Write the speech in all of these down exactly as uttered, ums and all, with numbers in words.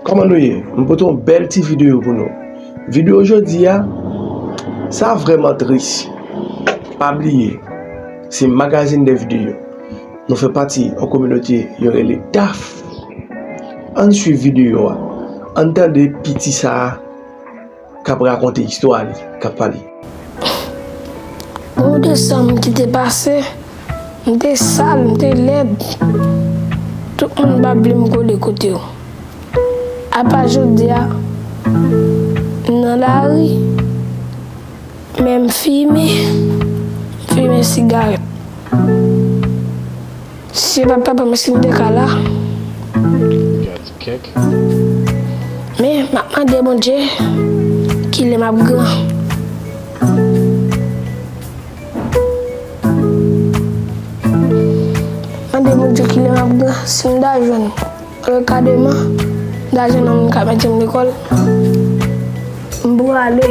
Kòman nou ye? M pote yon bèl ti videyo pou nou. Videyo jodi a, sa vrèman tris. Pa bliye, se Magazine des Vidéos. Nou fè pati yon kominote yo rele daf. Ann swiv videyo a. Ann tande piti sa a k ap rakonte istwa li, k ap pale. Ou de sa m ki te pase, m te sal, m te lèd. Tout moun pa vle m kole kote w. Apa jodi a, m nan lari, men m fimen, m fimen sigarèt. Si se pa t papa m, si m te ka la. Gad kèk. Men, m ap mande Bondye kilè m ap gran. Mande Bondye kilè m ap gran, si m ta jwenn ankadreman, m ta jwenn yon moun k ap mete m lekòl, m prale.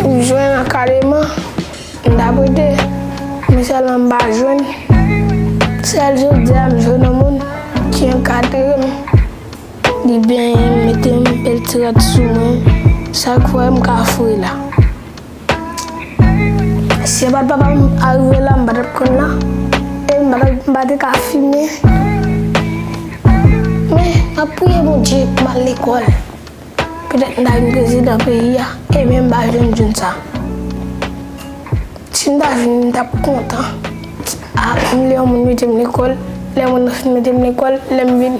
M jwenn ankadreman, m t ap rete, men sèlman m pa jwenn. Sèl jodi a, m jwenn yon moun ki ankadre m. Li benyen m, mete yon bèl ti rad sou mwen, sa k fè m ka foure la. Si se pa t papa m arive la, m pa t ap konn la. E m pa t, m pa t ka fimen. Men, m ap priye Bondye pou m al lekòl. Petèt m ta vin prezidan peyi a, e men m pa jwenn jwenn sa. Si m ta vin, m t ap kontan. A, m lè yon moun mete m lekòl, lè moun nan fin mete m lekòl, lè m vin,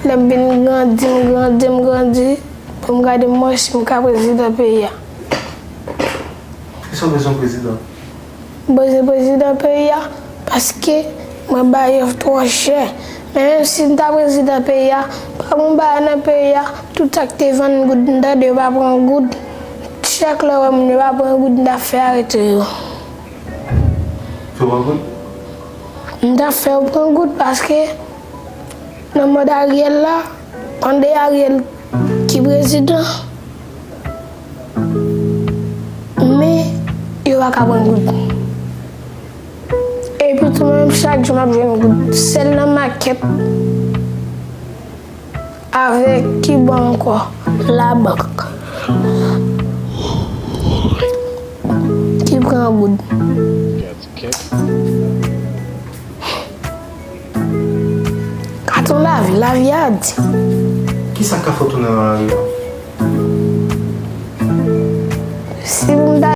lè m vin grandi, m grandi, m grandi, pou m gade mwen si m ka prezidan peyi a. Kisa w bezwen prezidan? M bezwen prezidan peyi a, paske mwen bay yo twò chè. Men menm si m ta prezidan peyi a, pa bon bagay nan peyi a, tout sa k te vann goud, m tande yo pa pran goud. Chak lè w wè moun yo pa pran goud, m ta fè arete yo. Fè w pran goud? M ta fè yo pran goud paske nan mòd Ariel la, pandan Ariel ki prezidan, men yo pa ka pran goud. Epi tou menm chak jou m ap jwenn goud. Sèl nan makèt avèk ki bò ankò? Labank. Ki pran goud. Ka tou lavi, lavi a di. Kisa k ka fè w tounen nan lari a? Si m ta